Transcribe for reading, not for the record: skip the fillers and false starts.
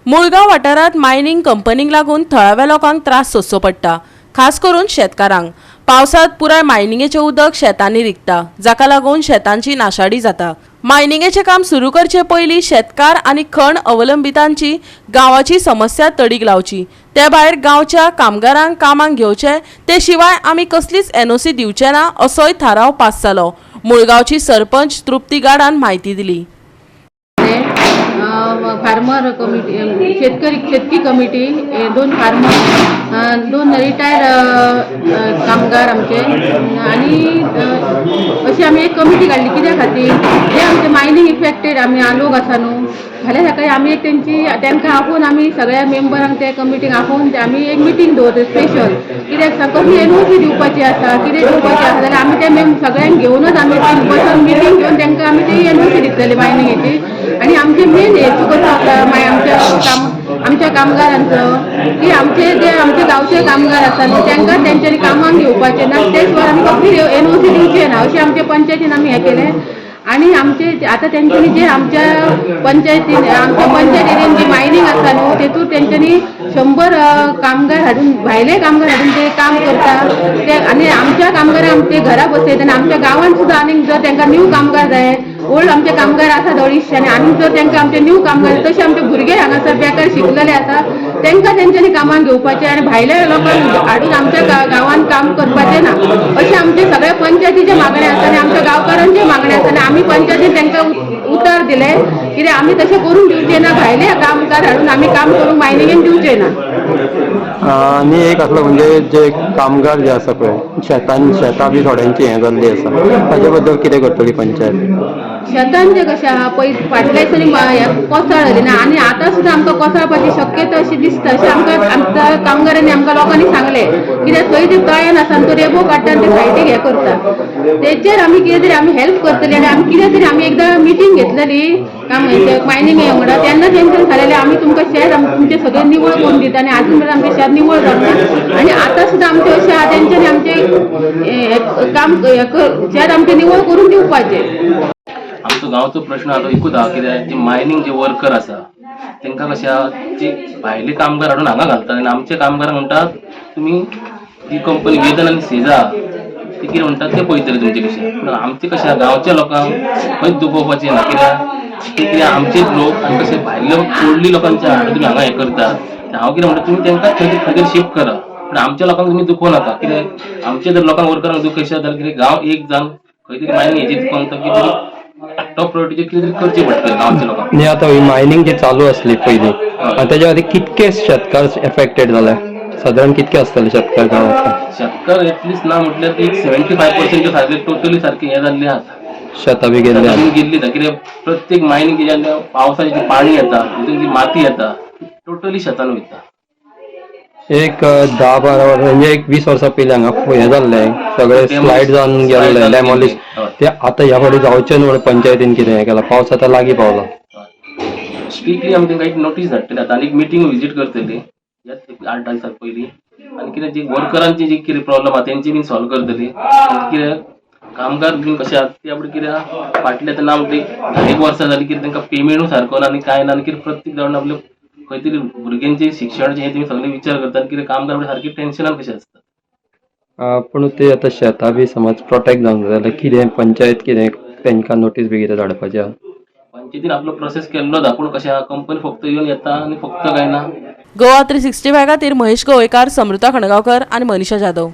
मुळगांव वाठारांत मायनींग कंपनीक लागून थळाव्या लोकांक त्रास सोंसचो पडटा, खास करून शेतकारांक. पावसांत पुराय मायनिंगेचें उदक शेतांनी रिगता, जाका लागून शेतांची नाशाडी जाता. मायनिंगेचें काम सुरू करचे पयलीं शेतकार आनी खण अवलंबितांची गांवाची समस्या तडीक लावची. ते भायर गांवच्या कामगारांक कामाक घेवचे, ते शिवाय आमी कसलीच एनओसी दिवचे ना, असोय थाराव पास जालो. मुळगांवची सरपंच तृप्ती गाडान म्हायती दिली. फार्मर कमिटी, शेतकरी, शेतकी कमिटी, हे दोन फार्मर, दोन रिटायर्ड कामगार आमचे आनी अशी आमी एक कमिटी काडली. कित्या खातीर? जे आमचे मायनींग इफेक्टेड आमी लोक आसा न्हू, फाल्यां सकाळी आमी एक तेंची तांकां आपोवन, आमी सगळ्या मेंबरांक त्या कमिटीक आपोवन ते आमी एक मिटींग दवरता स्पेशल. कित्याक सांग, कसली एनओसी दिवपाची आसा, कितें दिवपाचें आसा जाल्यार आमी त्या मेम सगळ्यांक घेवनच आमी ती बसून मिटींग घेवन तांकां आमी ती एनओसी दितली मायनिंगेची. आनी आमचे मेन हेचो कसो आसा मागीर आमच्या काम आमच्या कामगारांचो की आमचे जे आमचे गांवचे कामगार आसा न्हू, तांकां तेंच्यांनी कामाक घेवपाचें ना, ते शिवाय आमी कसली एनओसी दिवचे ना, अशें आमच्या पंचायतीन आमी हें केलें. आनी आमचे आतां तेंच्यांनी जे आमच्या पंचायतीन जी मायनींग आसा न्हू, तेतूर तेंच्यांनी 100 कामगार हाडून, भायले कामगार हाडून ते काम करता ते. आनी आमच्या कामगारांक ते घरा बसयता. आनी आमच्या गांवांत सुद्दां आनीक जर तांकां न्यू कामगार जाय, ओल्ड आमचे कामगार आसात 250, आनी आनीक जर तांकां आमचे न्यू कामगार, तशे आमचे भुरगे हांगासर बेकार शिकलेले आसा, तांकां तेंच्यांनी कामाक घेवपाचें आनी भायल्या लोकांक हाडून आमच्या गांवांत काम करपाचें ना, अशें आमचे सगळ्या पंचायतीचे मागणें आसा आनी आमच्या गांवकारांचे मागणें आसा. आनी आमी पंचायतीन तांकां उतर दिलें, कित्याक आमी तशें करूंक दिवचे ना, भायले कामगार हाडून आमी काम करूंक मायनिंगेन दिवचे ना. आनी एक आसलो म्हणजे जे कामगार जे आसा पळय शेतान, शेतां बी थोड्यांची हें जाल्ली आसा, ताजे बद्दल कितें करतली पंचायत? शेतान जे कशें आहा, पयस फाटल्या दिसांनी कोसळ जाली ना, आनी आतां सुद्दां आमकां कोसळपाची शक्यता अशी दिसता, अशें आमकां आमच्या कामगारांनी, आमकां लोकांनी सांगलें. कित्याक थंय ते तळ्यान आसा आनी तो रेबो काडटा आनी ते सायडीक हें करता. तेचेर आमी कितें तरी आमी हेल्प करतली. आनी आमी कितें तरी आमी एकदां मिटींग घेतलेली काम मायनींग वांगडा, तेन्ना तेंच्यान सांगलेलें, आमी तुमकां शेत तुमचें सगळें निवळ करून दिता. आनी आजून मेरेन आमचें शेत निवळ जावंक ना. आनी आतां सुद्दां आमचें अशें आहा, तेंच्यांनी आमचें हें काम हें शेत आमचें निवळ करून दिवपाचें. आमचो गांवचो प्रश्न आतां एकूच आहा. कित्याक जे मायनींग जे वर्कर आसा, तांकां कशें आहा, जे भायले कामगार हाडून हांगा घालतात आनी आमचे कामगार म्हणटात, तुमी ती कंपनी वेदन आनी सेजा ती कितें म्हणटात ते पळयतले तुमचे कशें. पूण आमचे कशें आहा, गांवच्या लोकांक खंयच दुखोवपाचें ना. कित्याक ते कितें आमचेच लोक आनी कशें भायले कोडली लोकांचे हाडून तुमी हांगा हें करतात. हांव कितें म्हणटा, तुमी तांकां खंय खंय तरी शिफ्ट करा, पूण आमच्या लोकांक तुमी दुखोवं नाका. कित्याक आमचे जर लोकांक वर्करांक दुखयशात जाल्यार कितें गांव एक जावन खंय तरी मायनींग हेजी तुमकां कितें तरी टॉप प्रायोरिटीचेर कितें तरी करचें पडटलें गांवच्या लोकांक. आनी आतां ही मायनींग जी चालू आसली पयलीं, आनी तेज्या खातीर कितके शेतकार एफेक्टेड जाले? सादारण कितके आसतले शेतकार गांवांतले? शेतकार एटलिस्ट ना म्हटल्यार एक 75% सारके टोटली सारके हें जाल्ले आसा. शेतां बी गेल्ली आसा. जमीन गेल्ली आसा. कित्याक प्रत्येक मायनींग कितें जालें, पावसाचें जें पाणी येता, तितून जी माती येता, टोटली शेतान वयता. एक 10-12 वर्सां, म्हणजे एक 20 वर्सां पयलीं हांगा हें जाल्लें, सगळें स्लायड जावन गेल्लें, डेमोलिश. ते आतां ह्या फावटी जावचें न्हू म्हणून पंचायतीन कितें हें केलां? पावस आतां लागीं पावला. स्ट्रिक्टली आमी तांकां एक नोटीस धाडटले आतां आनी एक मिटींग विजीट करतली ह्याच एक 8-10 दिसां पयलीं. आनी कितें जी वर्करांची जी कितें प्रॉब्लम आहा, तेंची बीन सॉल्व करतली. आनी कितें कामगार बीन कशे आहात ते आपले, कितें आहा, फाटले आतां ना म्हणटा एक 10 एक वर्सां जालीं, कितें तांकां पेमेंटूय सारको ना आनी कांय ना. आनी कितें प्रत्येक जावन आपले खंय तरी भुरग्यांचे शिक्षणाचें हें तुमी सगळें विचार करता आनी कितें कामगार म्हणजे सारकें टेन्शनान कशें आसता. पूण ते आतां शेतां बी समज प्रोटेक्ट जावंक जाय जाल्यार कितें पंचायत कितें तांकां नोटीस बी कितें धाडपाची आहा? पंचायतीन आपलो प्रोसेस केल्लो आहा, पूण कशें आहा, कंपनी फक्त येवन येता आनी फक्त काय ना. गोवा 365 खातीर महेश गोवेकार, समृता खणगांवकर आनी मनीषा जाधव.